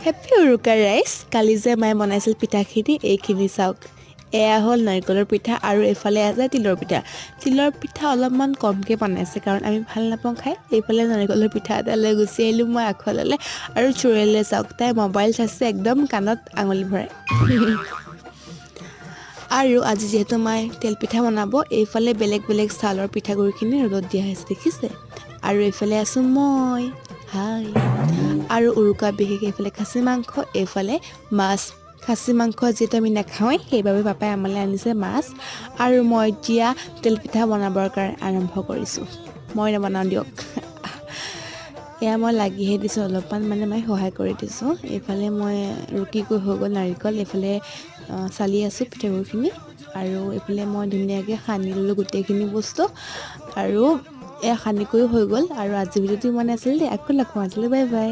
Happy উৰুকা ৰাইজ। কালি যে মায়ে বনাইছিল পিঠাখিনি, এইখিনি চাওক। এয়া হ'ল নাৰিকলৰ পিঠা আৰু এইফালে আছে তিলৰ পিঠা। তিলৰ পিঠা অলপমান কমকৈ বনাইছে, কাৰণ আমি ভাল নাপাওঁ খাই। এইফালে নাৰিকলৰ পিঠা এটা লৈ গুচি আহিলোঁ মই আগফাললৈ। আৰু চুৰেলৈ চাওক, তাই মোবাইল চাইছে একদম কাণত আঙুলি ভৰাই। আৰু আজি যিহেতু মায়ে তেল পিঠা বনাব, এইফালে বেলেগ বেলেগ চাউলৰ পিঠাগুড়িখিনি ৰ'দত দিয়া হৈছে, দেখিছে। আৰু এইফালে আছোঁ মই, হাই। আৰু উৰুকা বিশেষ এইফালে খাচী মাংস, এইফালে মাছ। খাচী মাংস যিহেতু আমি নাখাওঁৱেই, সেইবাবে পাপাই আমালৈ আনিছে মাছ। আৰু মই এতিয়া তেল পিঠা বনাবৰ কাৰণে আৰম্ভ কৰিছোঁ। মই নবনাওঁ দিয়ক, এয়া মই লাগিহে দিছোঁ অলপমান, মানে মই সহায় কৰি দিছোঁ। এইফালে মই ৰুকি গৈ হৈ গ'ল নাৰিকল, এইফালে চালি আছোঁ পিঠাগুড়িখিনি। আৰু এইফালে মই ধুনীয়াকৈ সানি ল'লোঁ গোটেইখিনি বস্তু। আৰু এয়া সানি কৰিও হৈ গ'ল। আৰু আজি ভিডিঅ'টো ইমানে আছিল দেই, আকৌ লগ পাম আজিলৈ, বাই বাই।